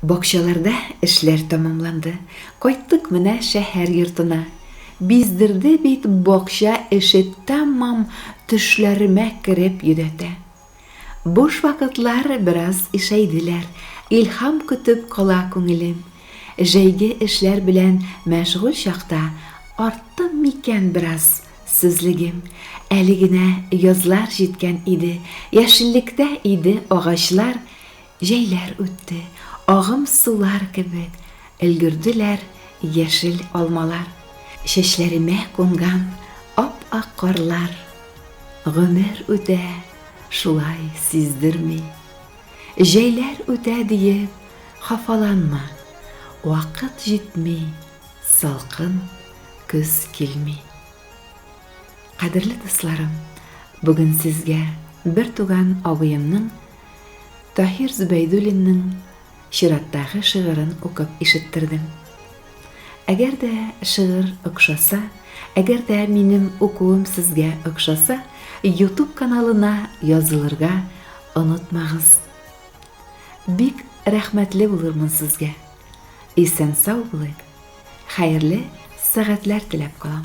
Бакчаларда эшләр тәмамланды. Кайттык менә шәһәр йортына. Биздерде бит бакча эше тәмам төшләремә кереп йөдәтә. Буш вакытлар бераз ишәйделәр, илһам көтеп кала күңелем. Җәйге эшләр белән мәшгуль чакта арттым микән бераз сүзлегем. Әле генә язлар җиткән иде, яшеллектә иде агачлар, Җәйләр үтте, агым сулар кебек, Өлгерделәр яшел алмалар. Чәчләремә кунган ап-ак карлар. Гомер үтә, шулай сиздерми. Җәйләр үтә диеп, хафаланма, Вакыт җитми, салкын көз килми. Кадерле дусларым, бүген сезгә бертуган абыемның Таһир Зөбәйдуллинның чираттагы шигырен укып ишеттердем. Әгәр дә шигырь охшаса, әгәр дә минем укуым сезгә охшаса, YouTube каналына язылырга онытмагыз. Бик рәхмәтле булырмын сезгә. Исән-сау булыйк. Хәерле сәгатьләр теләп калам.